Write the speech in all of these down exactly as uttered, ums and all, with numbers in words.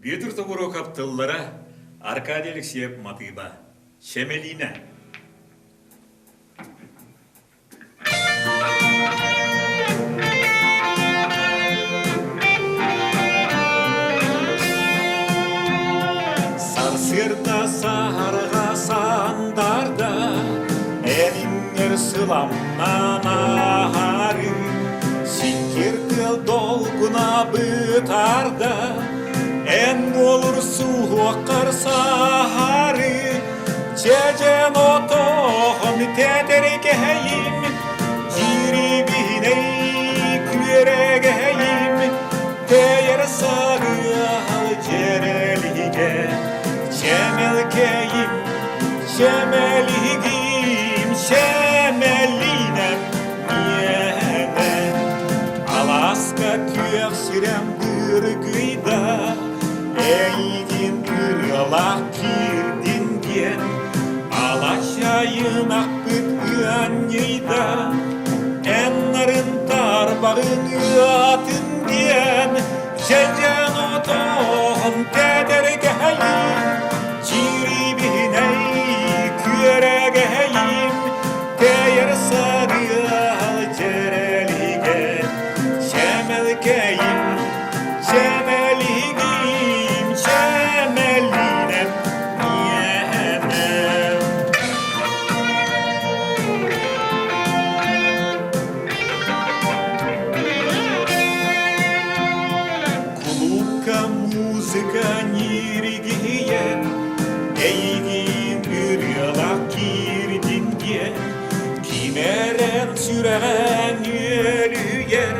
Getir topuruu kaptıllara, Arkadiy Alekseev motivi. Çemeliinä. Sarsırda sarga sandarda, elinnär sılamnan aarı, sinkirtil dolguna bıtarda, en bulur suuk kar saarı, çeçen otohon teterkeyim, ciribiney kürekeyim, teer sarıl cerelge, çemelkeyim, çemelgim, çemeliinä, nienä. Alaska kök sirän bir kıyıda, eydin ürüla kirdingen, alaçayın akpıt ön yıyda, en narın tarbağın atından, çeçen otohon teterkeyim, ciribiney kürekeyim, teer sarıl cerelge, çemelkeyim, çemelgim, çemeliinä, nienä. Klubka muzıka nirgiyen, eydin ürüla kirdingen, kim erän sürän ölüyer,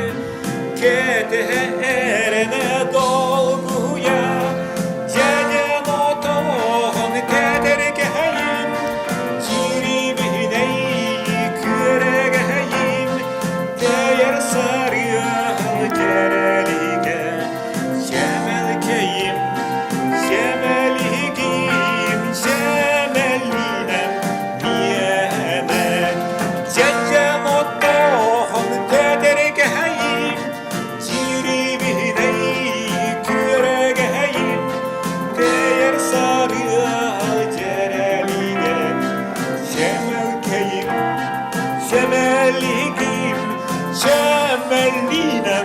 keter erän dolguya, çeçen otohon teterkeyim, ciribiney kürekeyim, teer sarıl cerelge, çemelkeyim, çemelgim, çemeliinä, nienä. Çeçen otohon teterkeyim, ciribiney kürekeyim, teer sarıl cerelge, çemelkeyim, çemelgim, çemeliinä,